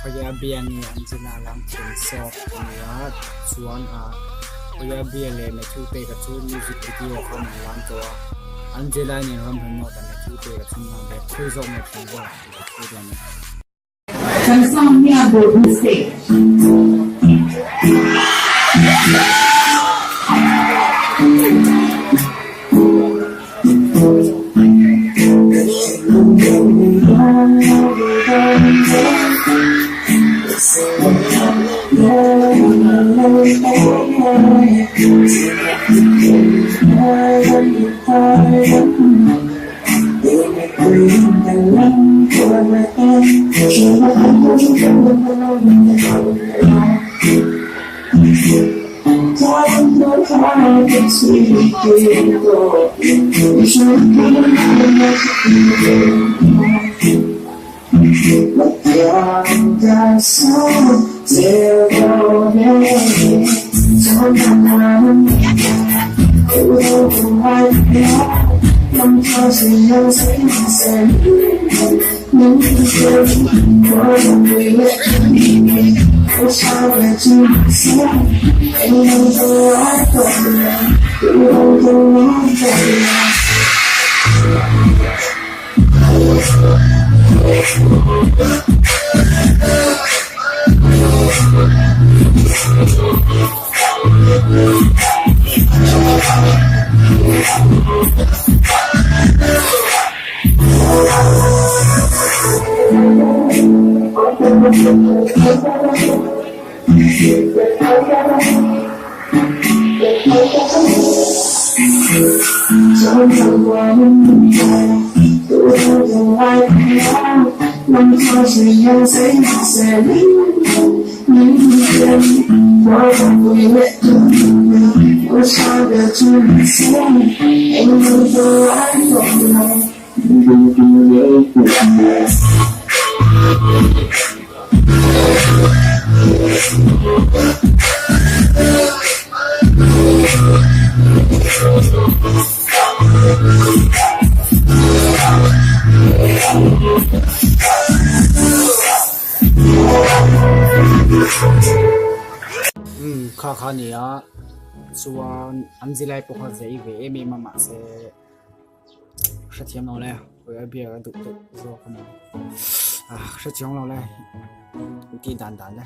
Khawiah bia nge an zin a lam thiam zawk a ni a chuan ah khawiah bia leh Matthew peka chu music video khan an lam tawh a Angela nen ramhlun nawt a Matthew peka chu an lam ve khawi zawk nge thiam zawk tih a thu dawn a ni. Kan sound hian bawh mistake. Umm kha kha a ni a chuan an zilai pawh kha zei ve em em a mahse hrethiam lo le khawi biak a duh deuh zawk a ni ah hrethiam lo le tih dan dan le.